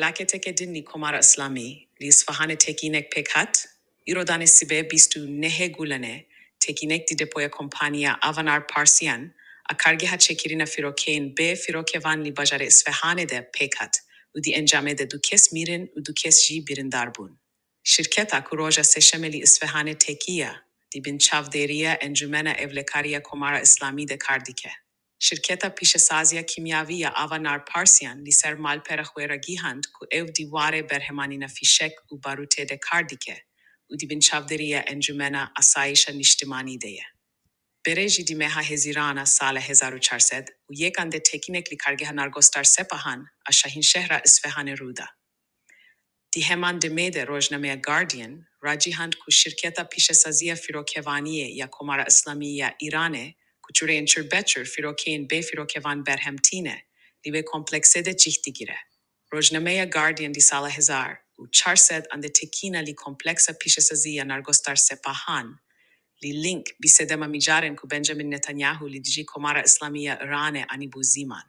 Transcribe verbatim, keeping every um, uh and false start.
Naketeke din li Komara Îslamî li Îsfahanê tekînek pêk hat. Îro danê sibê bîst û nehê Gulanê tekînek di depoya kompanya Avanar Parsiyan a kargeha çêkirina fîrokeyên bê fîrokevan li bajarê Îsfahanê de pêk hat û di encamê de du kes mîrin û du kes jî birîndar bûn. Şirketa ku roja sêşemê li Îsfahanê tekiya, di bin çavdêriya Encûmena Ewlekariya Komara Îslamî de kar dike. Şirketa pîşesaziya kîmyavî ya Avanar Parsiyan li ser malpera xwe re gihand ku ew di warê berhemanîna fîşek û barûtê de kar dike û di bin çavdêriya Encûmena Asayîşa Niştimanî de ye. Berê jî di meha Hezîrana sala hezar û çar sed û yekan de tekînek li kargeha Nargostar Sepahan a Şahînşehra Îsfahanê rû da. Di heman demê de rojnameya Guardian ragihand ku şirketa pîşesaziya fîrokevaniyê ya Komara Îslamî ya Îranê, ku çûreyên çûrbeçûr fîrokeyên bê fîrokevan berhem tîne, li wê kompleksê de cih digire. Rojnameya Guardian di sala hezar û çar sed an de tekîna li kompleksa pîşesazî ya Nargostar Sepahan, li link bi sedema mijarên ku Benjamin Netanyahu li dijî Komara Îslamî ya Îranê anîbû ziman.